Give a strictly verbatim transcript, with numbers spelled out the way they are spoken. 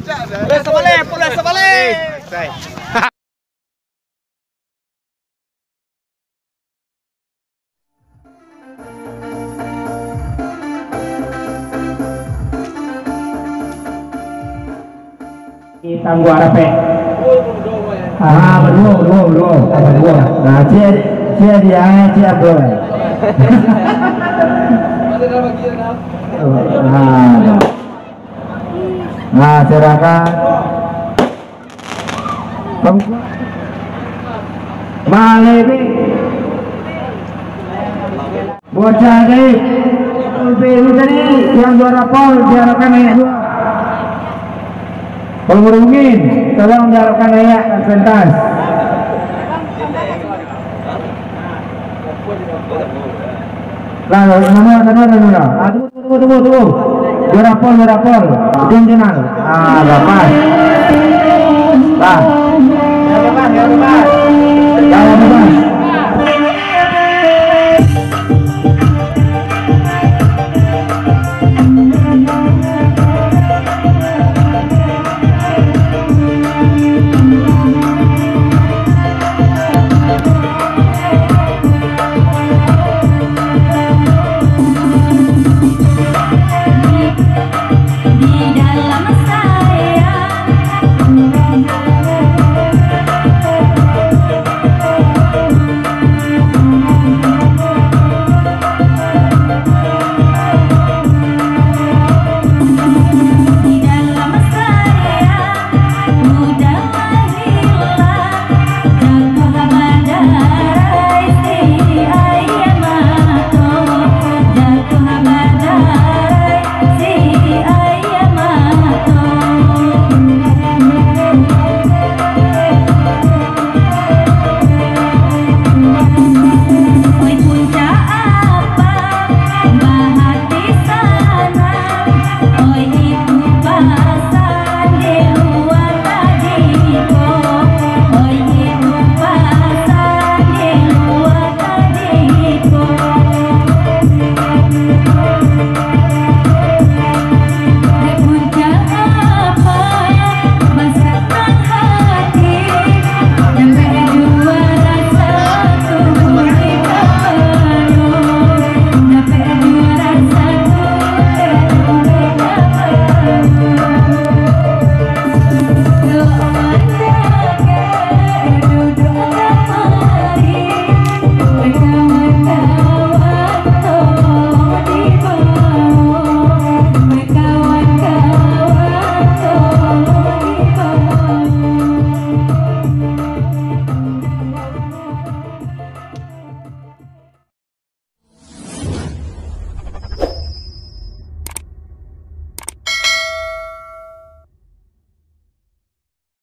Pulau Sabaleh, Pulau Sabaleh. Di Tangguak Rapek. Ah, baduo, baduo, baduo. Baduo. Nah, ciek, ciek dia, ciek Abdul. Ah, nah. Nah, silakan. Malebih. Bocah tadi, Pol P U tadi, yang juara Pol, diharapkan naik dua. Kalau berungin, tolong diharapkan naik ke pentas. Lah, lah, nama, nama, nama, nama. Ah, tunggu, tunggu, tunggu, tunggu, tunggu. Juara Pol, juara Pol. Tim Jenal. Ah, lah, pas. Lah. Lah, lah, pas. Di dalam